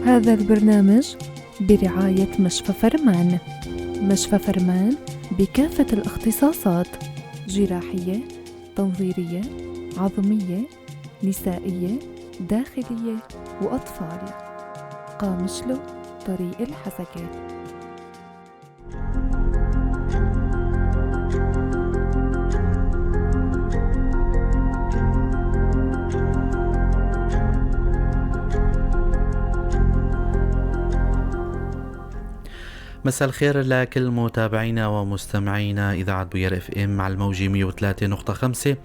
هذا البرنامج برعاية مشفى فرمان. مشفى فرمان بكافة الاختصاصات: جراحية، تنظيرية، عظمية، نسائية، داخلية وأطفال. قامشلو، طريق الحسكة. مساء الخير لكل متابعينا ومستمعينا إذاعة بوير FM على الموجة 103.5.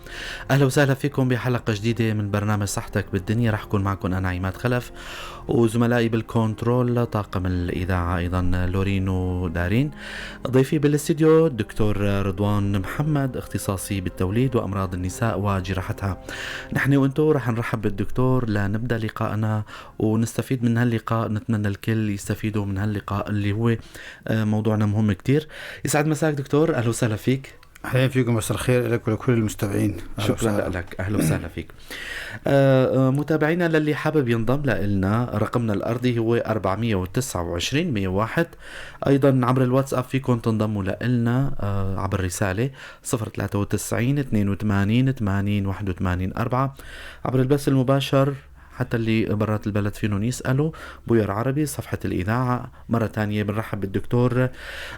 أهلا وسهلا فيكم بحلقة جديدة من برنامج صحتك بالدنيا. رح أكون معكم أنا عماد خلف وزملائي بال control طاقم الإذاعة أيضا لورين ودارين. ضيفي بالاستديو الدكتور رضوان محمد، اختصاصي بالتوليد وأمراض النساء وجراحتها. نحن وانتو رح نرحب بالدكتور لنبدأ لقاءنا ونستفيد من هاللقاء. نتمنى الكل يستفيدوا من هاللقاء اللي هو موضوعنا مهم كتير. يسعد مساك دكتور، أهلا وسهلا فيك. أهلا فيكم، مساء الخير لك ولكل المستمعين. شكرا لك، أهلا وسهلا فيك. متابعينا للي حابب ينضم لنا، رقمنا الأرضي هو 429 101. أيضا عبر الواتساب فيكم تنضموا لنا عبر رسالة 093 82 80 81 4. عبر البث المباشر حتى اللي برات البلد فينهم يسألوا بوير عربي صفحة الإذاعة. مرة تانية بنرحب بالدكتور.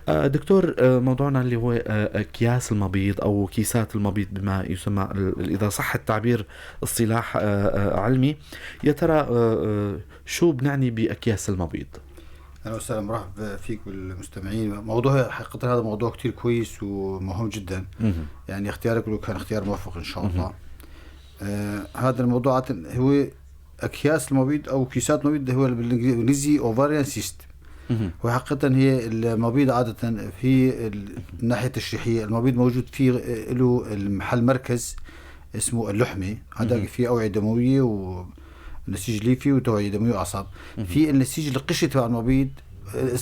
دكتور، موضوعنا اللي هو أكياس المبيض أو كيسات المبيض بما يسمى، إذا صح التعبير اصطلاح علمي. يا ترى شو بنعني بأكياس المبيض؟ أهلا وسهلا، مرحب فيك بالمستمعين. موضوع حقيقة هذا موضوع كتير كويس ومهم جدا. يعني اختيارك له كان اختيار موفق إن شاء الله. هذا الموضوع هو أكياس المبيض أو كيسات المبيض، هو بالإنجليزي ovarian cyst. وحقيقة هي المبيض عادة في الناحية التشريحية المبيض موجود فيه له المحل مركز اسمه اللحمة، هذا فيه أوعية دموية ونسيج ليفي وتوعية دموية وأعصاب. في النسيج القشري تبع المبيض،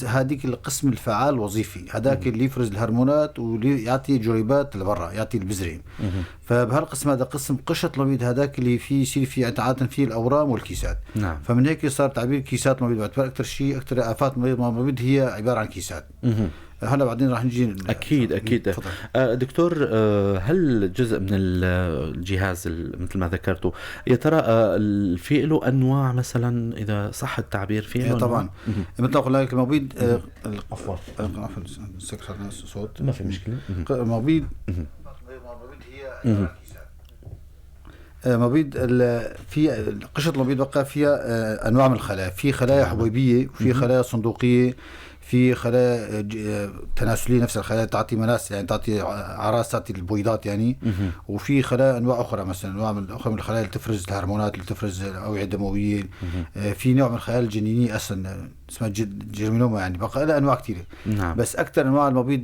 هذيك القسم الفعال الوظيفي، هذاك اللي يفرز الهرمونات ويعطي جريبات لبرا، يعطي البذرة. فبهالقسم هذا قسم قشرة المبيض، هذاك اللي فيه يصير فيه عادة فيه الأورام والكيسات. نعم. فمن هيك صار تعبير كيسات المبيض، باعتبار أكثر شيء أكثر آفات المبيض هي عبارة عن كيسات. هلا بعدين راح نجي اكيد اكيد. دكتور، هل جزء من الجهاز مثل ما ذكرته، يا ترى في له انواع مثلا اذا صح التعبير في له؟ طبعا مثل ما قلنا لك المبيض، عفوا صوت ما في مشكلة. المبيض هي مبيض في قشرة المبيض بقى فيها انواع من الخلايا، في خلايا حبيبيه وفي خلايا صندوقيه، في خلايا تناسلية، نفس الخلايا تعطي مناس يعني تعطي عراس، تعطي البويضات يعني. وفي خلايا انواع اخرى، مثلا انواع من اخرى من الخلايا اللي تفرز الهرمونات، اللي تفرز الاوعية الدموية. في نوع من الخلايا الجنينيه اصلا اسمها germinoma، يعني بقى لها انواع كثيرة. نعم. بس اكثر انواع المبيض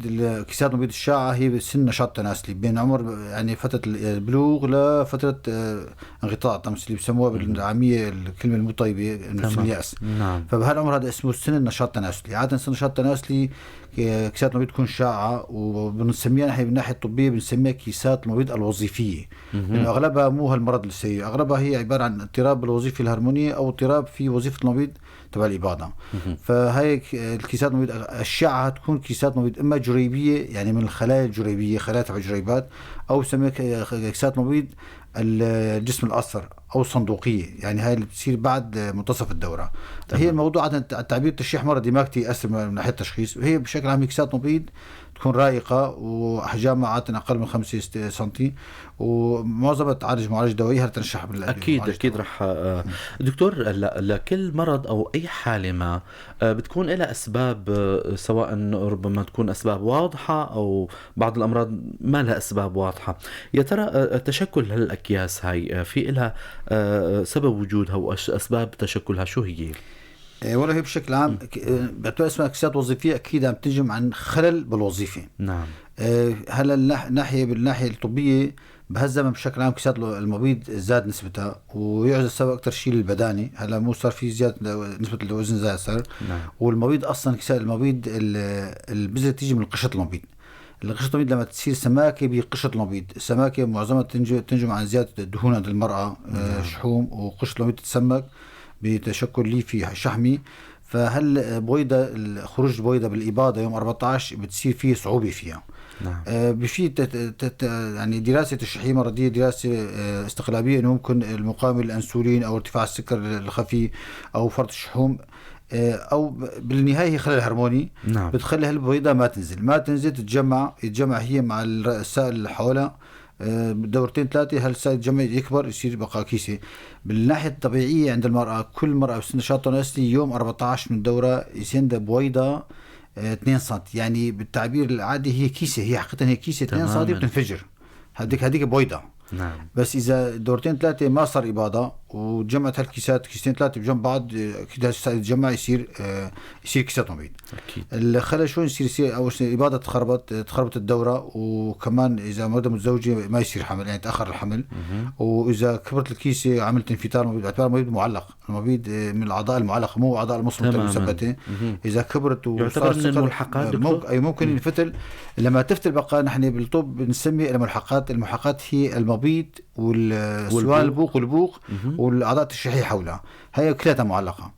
كيسات المبيض الشائعة هي بسن نشاط تناسلي، بين عمر يعني فترة البلوغ لفترة انقطاع الطمث اللي بسموها بالعامية الكلمة المو طيبة انه سن الياس. نعم. فبهالعمر هذا اسمه سن النشاط التناسلي. عادة سن النشاط التناسلي كيسات المبيض تكون شائعة، وبنسميها نحن بالناحيه الطبية بنسميها كيسات المبيض الوظيفية، لانه اغلبها مو هالمرض السيء، اغلبها هي عبارة عن اضطراب بالوظيفة الهرمونيه او اضطراب في وظيفة المبيض تبع الاباضة. فهي الكيسات المبيض الشائعة تكون كيسات مبيض اما جريبيه، يعني من الخلايا الجريبيه، خلايا تبع الجريبات، او بسميها كيسات مبيض الجسم الاصفر او صندوقيه، يعني هاي اللي بتصير بعد منتصف الدورة. تمام. هي الموضوع عادة التعبير تشريح مرضي ما كثير ياثر من ناحية التشخيص. هي بشكل عام كيسات مبيض تكون رائقه واحجامها عادة اقل من 5 سنتي، ومعظمها تعالج معالجة دوائيه تنشح بالادوية. اكيد اكيد رح. دكتور، لكل مرض او اي حاله ما بتكون لها اسباب، سواء ربما تكون اسباب واضحة او بعض الامراض ما لها اسباب واضحة. يا ترى تشكل هالاكياس هاي في لها سبب وجودها واسباب تشكلها شو هي؟ ولا هي بشكل عام باعتبار اسمها كيسات وظيفية اكيد عم تنجم عن خلل بالوظيفة. نعم. هلا الناحية بالناحيه الطبية بهالزمن بشكل عام كيسات المبيض زاد نسبتها، ويعزى السبب اكثر شيء للبدانه. هلا مو صار في زيادة نسبه الوزن زاد صار. نعم. والمبيض اصلا كيسات المبيض البذرة تيجي من قشرة المبيض. القشرة المبيض لما تصير سماكه بقشره المبيض، السماكه معظمها تنجم عن زيادة الدهون عند المراة. نعم. شحوم، وقشره المبيض تتسمك، بتشكل ليفي شحمي. فهل بويضة خروج البويضة بالإباضة يوم 14 بتصير فيه صعوبة فيها. نعم. بفي يعني دراسة تشريحية مرضية، دراسة استقلابية إنه ممكن المقاومة للأنسولين أو ارتفاع السكر الخفي أو فرط الشحوم أو بالنهاية هي خلل هرموني. نعم. بتخلي هالبويضة ما تنزل، تتجمع هي مع السائل اللي حولها، دورتين ثلاثة هالسائل يتجمع يكبر يصير بقى كيسة. بالناحية الطبيعية عند المرأة، كل مرأة بسن نشاط تناسلي يوم 14 من الدورة يصير عندها بويضة 2 سنتي، يعني بالتعبير العادي هي كيسة، هي حقيقة هي كيسة 2 سنتي بتنفجر، هديك بويضة. نعم. بس إذا دورتين ثلاثة ما صار إباضة وجمعت هالكيسات كيستين ثلاثة بجنب بعض، كده السائل يتجمع يصير كيسات مبيض. أكيد. الخلل شو يصير أول شيء الإباضة تخربط الدورة، وكمان إذا مرضى متزوجة ما يصير حمل، يعني تأخر الحمل. وإذا كبرت الكيسة عملت انفتال مبيض، باعتبار المبيض معلق، المبيض من الأعضاء المعلقة مو أعضاء المصمتة المثبتة. إذا كبرت يعتبر من الملحقات. أي ممكن ينفتل. لما تفتل بقى نحن بالطب بنسمي الملحقات، الملحقات هي المبيض والسوان البوق والبوق والأعضاء التشريحية حولها، هي كلها معلقة.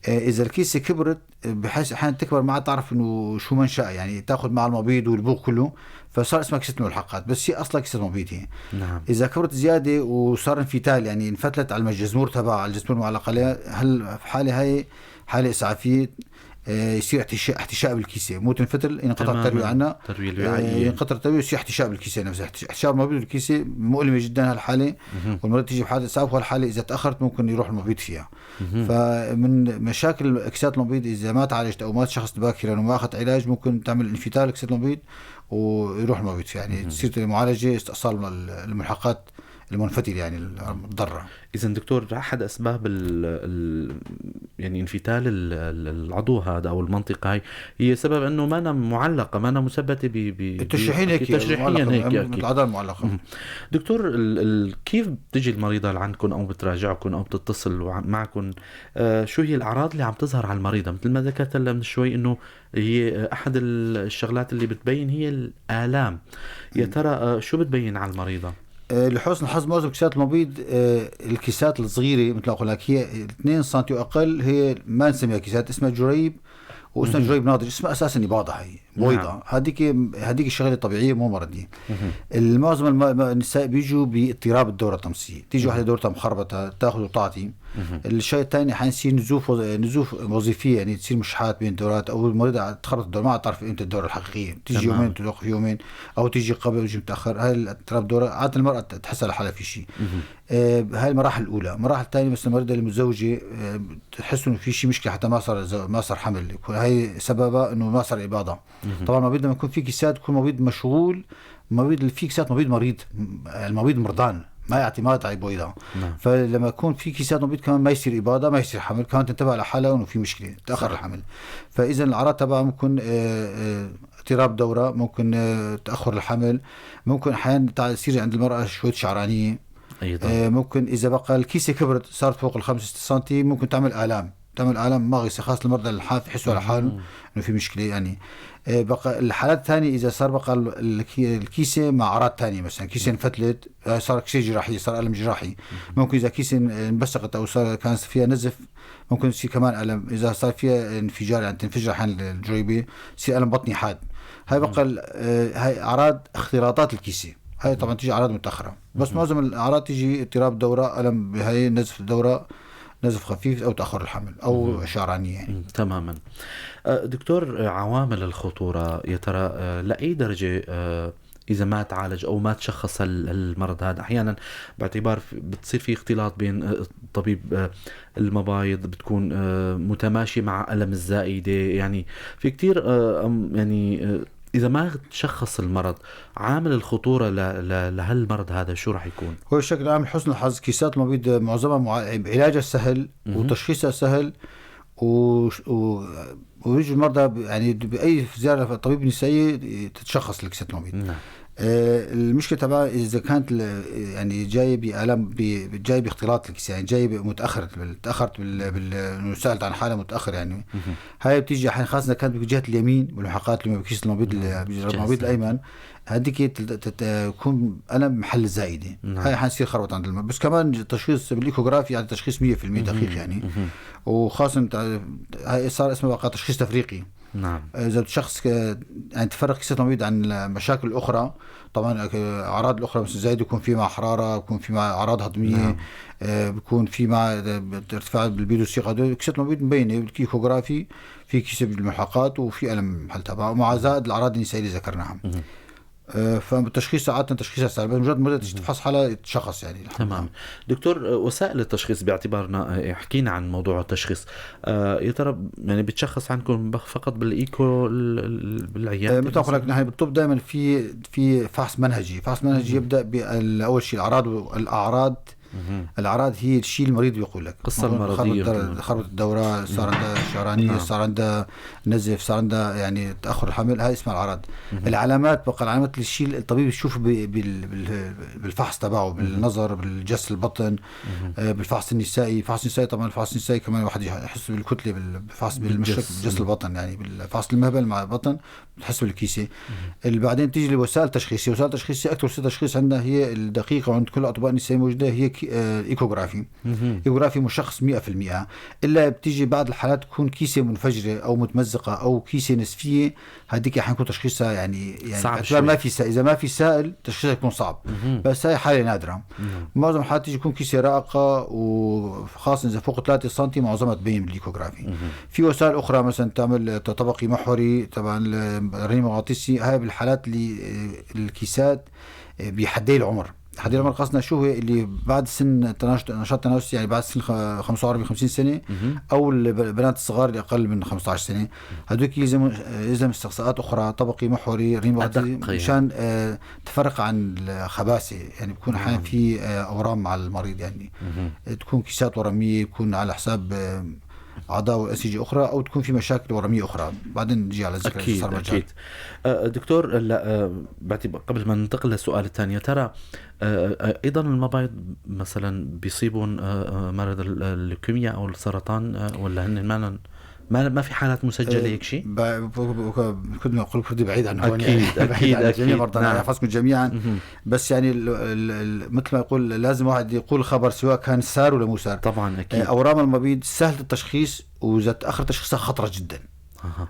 إذا الكيسة كبرت بحيث أحيانا تكبر ما تعرف إنه شو منشأ، يعني تأخذ مع المبيض والبوق كله، فصار اسمها كيسة ملحقات، بس هي أصلا كيسة مبيض هي. نعم. إذا كبرت زيادة وصار انفتال، يعني انفتلت على الجزمور تبع على الجزمور المعلقة عليها، هل في حالة هاي حالة إسعافية يصير احتشاء بالكيسة، مو تنفتل، ينقطع التروية عنها، ينقطع التروية يصير احتشاء بالكيسة نفسها. احتشاء المبيض بالكيسة مؤلمة جدا هالحالة، والمريض تيجي بحالة إسعاف، وهالحالة إذا تأخرت ممكن يروح المبيض فيها. فمن مشاكل كيسات المبيض إذا ما تعالجت أو ما تشخصت باكرا وما أخذت علاج ممكن تعمل انفتال كيسات المبيض ويروح المبيض فيها، يعني تصير المعالجة استئصال الملحقات المنفتل يعني المضرة. إذا دكتور أحد أسباب يعني انفتال العضو هذا أو المنطقة هاي هي سبب أنه ما أنا معلقة، ما أنا مثبتة التشريحين هيك، تشريحيا هيك الأعضاء المعلقة. دكتور كيف بتجي المريضة لعندكم أو بتراجعكم أو بتتصل معكم؟ شو هي الأعراض اللي عم تظهر على المريضة؟ مثل ما ذكرت لنا من شوي أنه هي أحد الشغلات اللي بتبين هي الآلام، يا ترى شو بتبين على المريضة؟ لحسن الحظ معظم كيسات المبيض الكيسات الصغيرة مثل ما أقول لك هي 2 سم وأقل، هي ما نسميها كيسات، اسمها جريب، واسمها جريب ناضج، اسمها أساسا إباضة، هي بويضة. نعم. هذيك الشغلة طبيعية مو مرضية. المعظم النساء بيجوا باضطراب الدورة الطمسية، تيجي واحدة دورتها مخربطة تاخذ وتعطي. الشيء الثاني حيصير نزوف وظيفية، يعني تصير مشحات بين الدورات، أو المريضة تخربط الدورة ما تعرف إمتى الدورة الحقيقية، تيجي يومين توقف يومين، أو تيجي قبل وتجي متأخر. هاي اضطراب الدورة عادة المرأة تحس على حالها في شيء. هاي المراحل الأولى. المراحل الثانية مثلا المريضة المتزوجة تحس إنه في شيء مشكلة حتى ما صار حمل، هاي سببها إنه ما صار إباضة. طبعا المبيض لما يكون في كيسات يكون مبيض مشغول، مبيض اللي فيه كيسات مبيض مريض، المبيض مرضان ما يعطي ما يعطي بويضة. نعم. فلما يكون في كيسات مبيض كمان ما يصير إباضة، ما يصير حمل، كمان تنتبه على حالها إنه في مشكلة تأخر الحمل. فإذا الأعراض تبعها ممكن اضطراب دورة، ممكن تأخر الحمل، ممكن أحيانا تصير عند المرأة شوية شعرانية أيضا. ممكن إذا بقى الكيسة كبرت صارت فوق 5 سنتي ممكن تعمل آلام مغص، خاصة المرضى الحاف يحسوا على حالهم إنه في مشكلة يعني. بقى الحالات الثانية إذا صار بقى الكيسة مع أعراض ثانية، مثلا كيسة انفتلت صار كيسة جراحية، صار ألم جراحي. ممكن إذا كيسة انبثقت أو صار كان فيها نزف ممكن يصير كمان ألم. إذا صار فيها انفجار يعني تنفجر أحيانا الجريبة يصير ألم بطني حاد. هاي بقى هاي أعراض اختلاطات الكيسة، هاي طبعا تيجي أعراض متأخرة، بس معظم الأعراض تيجي اضطراب دورة، ألم بهاي نزف الدورة، نزف خفيف أو تأخر الحمل أو شعرانية يعني. تماما. دكتور، عوامل الخطورة يا ترى لأي درجة إذا ما تعالج أو ما تشخص المرض هذا؟ أحيانا باعتبار بتصير في اختلاط بين طبيب المبايض بتكون متماشي مع ألم الزائدة، يعني في كتير يعني إذا ما تشخص المرض عامل الخطورة لهالمرض هذا شو راح يكون؟ هو بشكل عام حسن الحظ كيسات المبيض معظمها علاجها سهل وتشخيصها سهل، ويجي المرضى يعني بأي زيارة طبيب نسائي تتشخص الكيسات المبيض. نعم. المشكلة تبعها اذا كانت يعني جاية بالام، جاية باختلاط الكيس، يعني جاية متاخر، تاخرت بال سالت عن حالها متاخر، يعني هاي بتيجي احيانا خاصة اذا كانت بجهة اليمين بالملحقات اللي بكيس المبيض، المبيض الايمن، هذيك تكون الم محل الزائده. هاي حنصير خربط عند بس كمان تشخيص بال échographie، يعني تشخيص 100% دقيق يعني، وخاصة هاي صار اسمه بقى تشخيص تفريقي. اذا شخص يعني تفرق كيسة المبيض عن المشاكل الاخرى، طبعا اعراض الاخرى مثل زايد يكون في مع حراره، يكون في مع اعراض هضميه، بيكون في مع ارتفاع بالبيدو الثقة. كيسة المبيض مبينة بال échographie، في كيسه بالملحقات وفي الم محل تبعه ومع زائد الاعراض النسائية اللي ذكرناها. فالتشخيص عادة تشخيص سهل، بس مجرد ما تفحص حالها تشخص يعني. تمام دكتور، وسائل التشخيص باعتبارنا حكينا عن موضوع التشخيص، يا ترى يعني بتشخص عندكم فقط بالايكو بالعيادة؟ مثل ما قلت لك نحن بالطب دائما في فحص منهجي، فحص منهجي يبدا باول شيء الاعراض، الاعراض الاعراض هي الشيء المريض بيقول لك القصة المرضيه. خربط الدوره، صار عندها شعرانيه، صار عندها نزف، صار عندها يعني تاخر الحمل، هاي اسمها الاعراض. العلامات بقى، العلامات الشيء الطبيب يشوفه بالفحص تبعه، بالنظر، بالجس البطن، بالفحص النسائي. الفحص النسائي طبعا، الفحص النسائي كمان الواحد يحس بالكتله بالفحص بالجس البطن، يعني بالفحص المهبل مع البطن بتحس بالكيسه. اللي بعدين تيجي الوسائل التشخيصيه، وسائل التشخيصيه اكثر وسيلة تشخيص عندنا هي الدقيقة وعند كل الاطباء النسائية موجوده، هي échographie. échographie مشخص 100%، الا بتيجي بعض الحالات تكون كيسه منفجره او متمزقه او كيسه نزفيه، هذيك حيكون تشخيصها يعني صعب شوي. ما في سائل، اذا ما في سائل تشخيصها يكون صعب. بس هاي حاله نادره. معظم الحالات تيجي يكون كيسه رائقه، وخاصة اذا فوق 3 سم معظمها تبين بال échographie. في وسائل اخرى مثلا تعمل طبقي محوري، طبعا الرنين المغناطيسي، هاي بالحالات اللي الكيسات بحدي العمر. حدي العمر قصدنا شو هو؟ اللي بعد سن نشاط تناسلي، يعني بعد سن 45 50 سنه، او البنات الصغار اللي اقل من 15 سنه، هذوك يلزم استقصاءات اخرى، طبقي محوري، رنين مغناطيسي، أدق يعني. مشان تفرق عن الخباثه، يعني بيكون احيانا في اورام مع المريض، يعني تكون كيسات ورميه، يكون على حساب اعضاء وانسجه اخرى، او تكون في مشاكل ورميه اخرى، بعدين نجي على ذكر صار مجال. اكيد دكتور، لا قبل ما ننتقل للسؤال الثاني، ترى ايضا المبايض مثلا بيصيبهم مرض اللوكيميا او السرطان، ولا هن ما في حالات مسجله هيك شيء؟ كنت اقول كنت بعيد عن هون، يعني بعيد عن جميع مرضانا، يحفظكم جميعا. بس يعني مثل ما يقول لازم واحد يقول خبر سواء كان سار ولا مو سار. طبعا اكيد. اورام المبيض سهل التشخيص، واذا تاخر تشخيصها خطره جدا.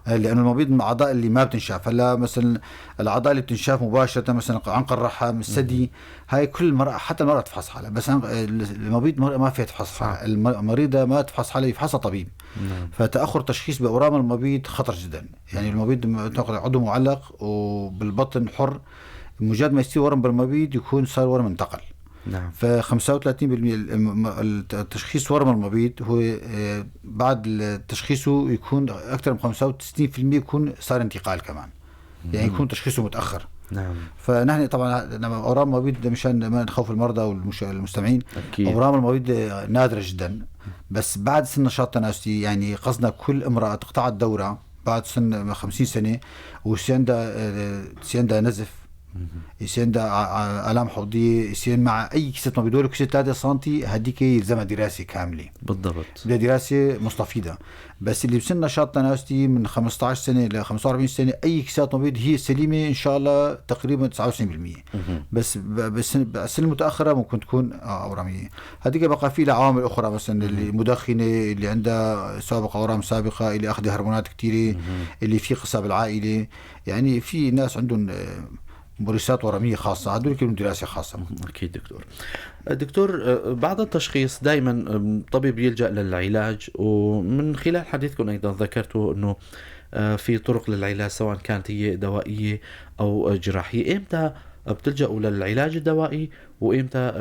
لانه المبيض من الاعضاء اللي ما بتنشاف. هلا مثلا الاعضاء اللي بتنشاف مباشرة مثلا عنق الرحم، الثدي، هاي كل مرأة حتى المرأة تفحص حالها، بس المبيض المرأة ما فيها تفحص حالها، المريضة ما تفحص حالها، يفحصها طبيب. فتأخر تشخيص بأورام المبيض خطر جدا، يعني المبيض تأخذ عضو معلق وبالبطن حر، مجرد ما يصير ورم بالمبيض يكون صار ورم انتقل. ف 35% التشخيص ورم المبيض هو بعد تشخيصه يكون أكثر من 65% يكون صار انتقال كمان، يعني يكون تشخيصه متأخر. فنحن طبعا لما أورام المبيض مشان ما نخوف المرضى والمستمعين، أورام المبيض نادرة جدا، بس بعد سن نشاط تناسلي، يعني قصدنا كل امرأة تقطع الدورة بعد سن 50 سنة ويصير عندها نزف، يصير عندها آلام حوضية، يصير مع أي كيسة مبيض ولو كيسة 3 سنتي، هديك يلزمها دراسة كاملة. بدها دراسة مستفيضة. بس اللي بسن نشاط تناسلي من 15 سنة ل 45 سنة أي كيسات مبيض هي سليمة إن شاء الله تقريبا 99%. بس بالسن المتأخرة ممكن تكون أورامية. هديك بقى في لها عوامل أخرى، مثلا اللي مدخنة، اللي عندها سابقة أورام سابقة، اللي أخذ هرمونات كتيرة، اللي في قصة بالعائلة، يعني في ناس عندهم ممارسات ورمية خاصة، هدول كلهم دراسة خاصة. أكيد دكتور. دكتور، بعد التشخيص دائما الطبيب يلجأ للعلاج، ومن خلال حديثكم أيضا ذكرتوا أنه في طرق للعلاج سواء كانت هي دوائية أو جراحية. إمتى بتلجأوا للعلاج الدوائي وإمتى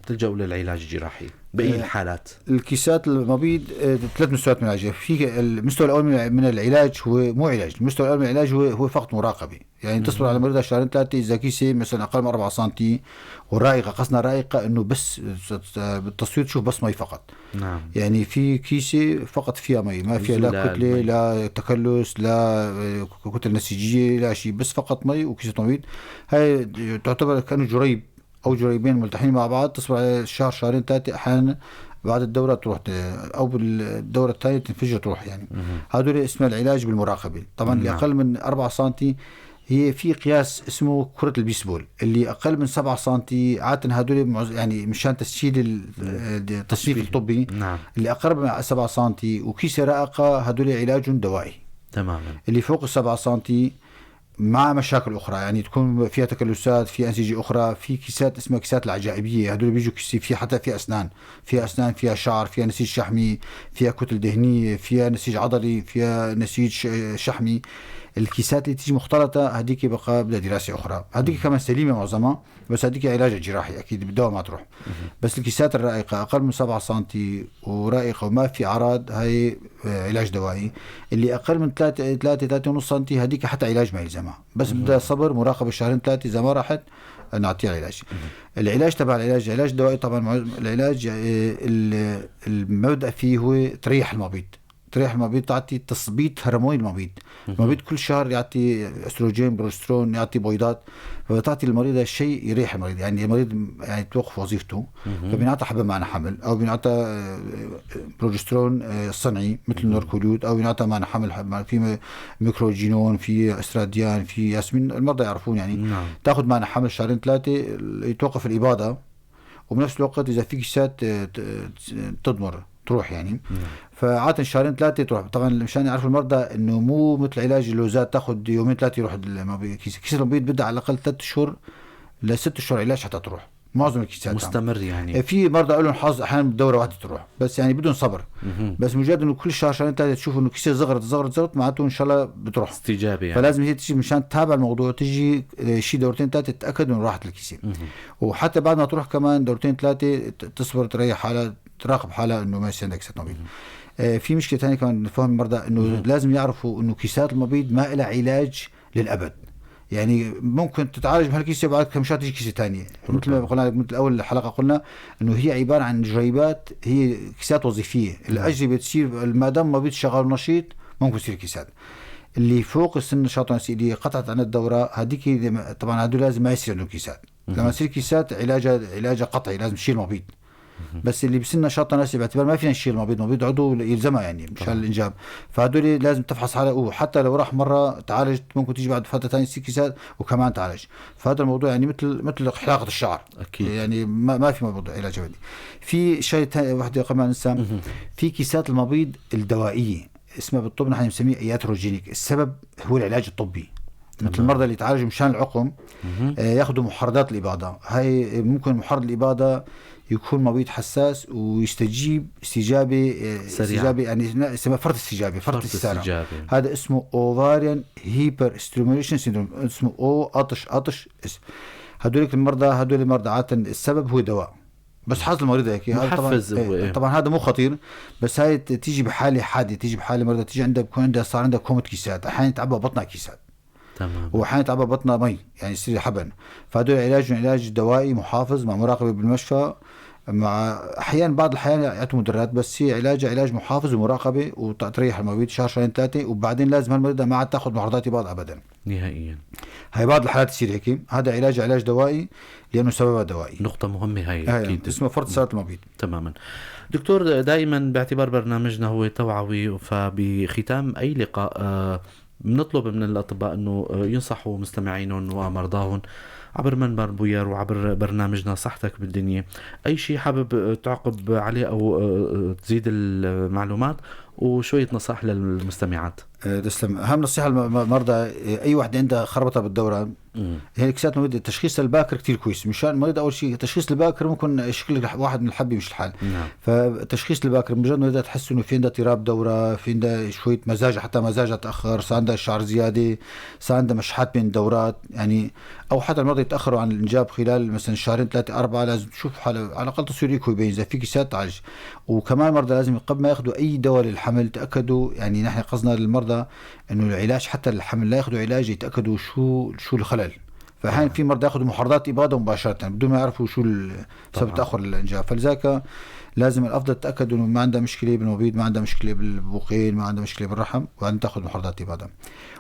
بتلجأوا للعلاج الجراحي؟ بأي الحالات؟ الكيسات المبيض ثلاث مستويات من العلاج. في المستوى الاول من العلاج هو مو علاج، المستوى الاول من العلاج هو فقط مراقبة، يعني تصبر على المريضة شهرين ثلاثة. اذا كيسه مثلا اقل من 4 سم ورائقه، قصدنا رائقه انه بس بالتصوير تشوف بس مي فقط. يعني في كيسه فقط فيها مي، ما فيها لا كتلة لا تكلس لا كتل نسيجيه لا شيء، بس فقط مي وكيسه مبيض. هاي تعتبر كانه جريب او جريبين ملتحمين مع بعض، تصبر على شهر شهرين ثلاثة، احيانا بعد الدورة تروح او بالدوره الثانية تنفجر تروح يعني. هذول اسمها العلاج بالمراقبه. طبعا اللي اقل من 4 سم هي في قياس اسمه كرة البيسبول، اللي اقل من 7 سم عادة هذول يعني مشان تسجيل التصنيف الطبي. اللي اقرب من 7 سم وكيسه رائقه هذول علاج دوائي. اللي فوق 7 سم مع مشاكل اخرى، يعني تكون فيها تكلسات، في انسجة اخرى، في كيسات اسمها كيسات العجائبيه، هدول بيجوا كيسي في حتى في اسنان، فيها اسنان، فيها شعر، فيها نسيج شحمي، فيها كتل دهنية، فيها نسيج عضلي، فيها نسيج شحمي. الكيسات اللي تيجي مختلطة هذيك بقى بدها دراسة اخرى، هذيك كمان سليمة معظمها، بس هذيك علاج جراحي اكيد بالدواء ما تروح. بس الكيسات الرائقه اقل من 7 سم ورائقه وما في اعراض، هاي علاج دوائي. اللي اقل من 3 3 3.5 سم هذيك حتى علاج ما يلزمها، بس بدها صبر، مراقبة شهرين ثلاثة، اذا ما راحت نعطيها علاج. العلاج تبع العلاج علاج دوائي. طبعا العلاج المبدا فيه هو تريح المبيض، تريح المبيض، تعطي تثبيط هرمون المبيض. المبيض كل شهر يعطي استروجين، بروجسترون، يعطي بويضات، فبتعطي المريض شيء يريح المريض، يعني المريض يعني توقف وظيفته، فبينعطى حبه مانع حمل او بينعطى بروجسترون صنعي مثل النوركوليود، او بينعطى مانع حمل في ميكروجينون، في استراديان، في ياسمين، المرضى يعرفون يعني. تاخذ مانع حمل شهرين ثلاثة يتوقف الاباضة، وبنفس الوقت اذا في كيسات تضمر تروح يعني. فعادة شهرين ثلاثة تروح. طبعا مشان يعرفوا المرضى انه مو مثل علاج اللوزات تاخذ يومين ثلاثة يروح كيس المبيض، بدها على الاقل 3 اشهر ل6 اشهر علاج حتى تروح معظم الكيسات. مستمر يعني. في مرضى لهم حظ احيانا بدوره واحدة تروح، بس يعني بدهم صبر. بس مجرد انه كل شهر شهرين ثلاثة تشوفوا انه كيسه صغرت صغرت صغرت، معناته ان شاء الله بتروح. استجابة يعني. فلازم هي تيجي مشان تتابع الموضوع، تيجي شي دورتين ثلاثة تتاكد انه راحت الكيسة. وحتى بعد ما تروح كمان دورتين ثلاثة تصبر، تريح حالها، تراقب حالها انه ما يصير عندك كيسات مبيض. في مشكلة ثانية كمان نفهم المرضى انه لازم يعرفوا انه كيسات المبيض ما لها علاج للابد، يعني ممكن تتعالج بهالكيسه بعد كم شهر تيجي كيسه ثانية. مثل ما قلنا مثل اول الحلقة قلنا انه هي عبارة عن جريبات، هي كيسات وظيفية، الاجربه تصير ما دام مبيض شغال نشيط ممكن تصير كيسات. اللي فوق السن النشاط اللي قطعت عن الدورة هذيك طبعا هدول لازم ما يصير عندهم كيسات. لما يصير كيسات علاجها قطعي، لازم تشيل المبيض. بس اللي بسن نشاط تناسلي باعتبار ما فينا نشيل المبيض، المبيض عضو يلزمها يعني مشان الانجاب، فهدول لازم تفحص حالها، وحتى لو راح مرة تعالجت ممكن تيجي بعد فترة ثانية تصير كيسات وكمان تعالج. فهذا الموضوع يعني مثل حلاقه الشعر. يعني ما في موضوع علاج ابدي. في شيء ثاني وحده قبل ما ننسى، في كيسات المبيض الدوائية اسمها بالطب نحن بنسميه iatrogenic، السبب هو العلاج الطبي. مثل المرضى اللي يتعالجوا مشان العقم ياخذوا محرضات الاباضة، هاي ممكن محرض الاباضة يكون مبيض حساس ويستجيب استجابة سريعة. استجابة يعني اسمها فرط استجابة، فرط استسارة. استجابة. هذا اسمه ovarian hyperstimulation syndrome، اسمه او اطش اطش اس. هدول المرضى عادة السبب هو دواء، بس حظ المريض هيك. هذا طبعاً محفز هو، إيه. طبعا هذا مو خطير، بس هاي تيجي بحاله حادة، تيجي بحاله مريضه تيجي عندها بكون عندها صار عندها كومة كيسات، احيانا تعبى بطنها كيسات. واحيانا تعبى بطنها مي، يعني يصير حبن. فهدول علاج دوائي محافظ مع مراقبة بالمشفى، مع احيانا بعض الاحيان يعطوا مدرات، بس هي علاج محافظ ومراقبة وتريح المريض شهر شهرين ثلاثة، وبعدين لازم هالمريضه ما عاد تاخذ محرضات اباضه ابدا نهائيا. هاي بعض الحالات تصير هيك، هذا علاج دوائي لانه سببها دوائي. نقطة مهمة هاي، هاي أكيد. اسمه فرط استثاره المبيض. تماما دكتور، دائما باعتبار برنامجنا هو توعوي، فبختام اي لقاء بنطلب من الاطباء انه ينصحوا مستمعينهم ومرضاهم عبر منبر بوير وعبر برنامجنا صحتك بالدنيا. اي شيء حابب تعقب عليه او تزيد المعلومات وشوية نصائح للمستمعات؟ تسلم. اهم نصيحة للمرضى، اي وحده عندها خربطة بالدوره، هي كيسات المبيض، التشخيص الباكر كتير كويس مشان المريض. اول شيء التشخيص الباكر ممكن شكل واحد من الحبة مش الحال. فالتشخيص الباكر مجرد ما تحس انه في عندها اضطراب دوره، في عندها شوية مزاج، حتى مزاجها تاخر، صار عندها شعر زيادة، صار عندها مشحات بين الدورات يعني، او حتى المرضى يتاخروا عن الانجاب خلال مثلا شهرين ثلاثة اربعة، لازم تشوف حالة على الاقل تصوير ايكو يبين اذا في كيسات تعالج. وكمان المرضى لازم قبل ما ياخذوا اي دواء للحمل تاكدوا، يعني نحن قصدنا للمرضى انه العلاج حتى للحمل لا ياخذوا علاج، يتاكدوا شو الخلل. فاحيانا في مرضى ياخذوا محرضات اباضه مباشرة بدون ما يعرفوا شو سبب تاخر الانجاب، فلذلك لازم الافضل تاكدوا انه ما عندها مشكلة بالمبيض، ما عندها مشكلة بالبوقين، ما عندها مشكلة بالرحم، وبعدين تاخذ محرضات اباضه.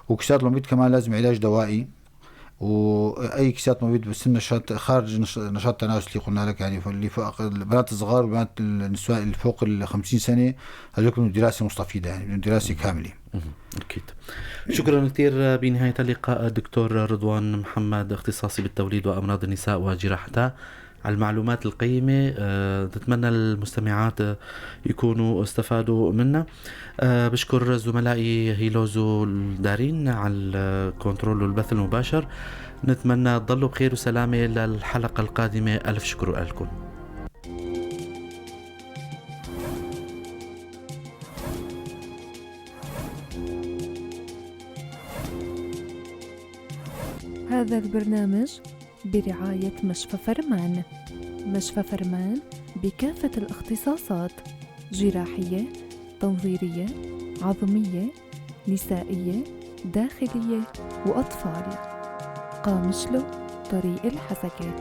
وكيسات المبيض كمان لازم علاج دوائي، واي كيسات مبيض بسن نشاط خارج نشاط التناسلي اللي قلنا لك، يعني اللي فوق البنات الصغار والبنات النساء اللي فوق ال 50 سنة، هذول دراسة مستفيضه، يعني دراسة كاملة. اكيد. شكرا كثير. بنهاية اللقاء دكتور رضوان محمد، اختصاصي بالتوليد وامراض النساء وجراحتها، على المعلومات القيمة. نتمنى المستمعات يكونوا استفادوا منا. بشكر زملائي هيلوزو دارين على الكنترول والبث المباشر. نتمنى تضلوا بخير وسلامة للحلقة القادمة. ألف شكر لكم. هذا البرنامج برعاية مشفى فرمان. مشفى فرمان بكافة الاختصاصات: جراحية، تنظيرية، عظمية، نسائية، داخلية وأطفال. قامشلو، طريق الحسكة.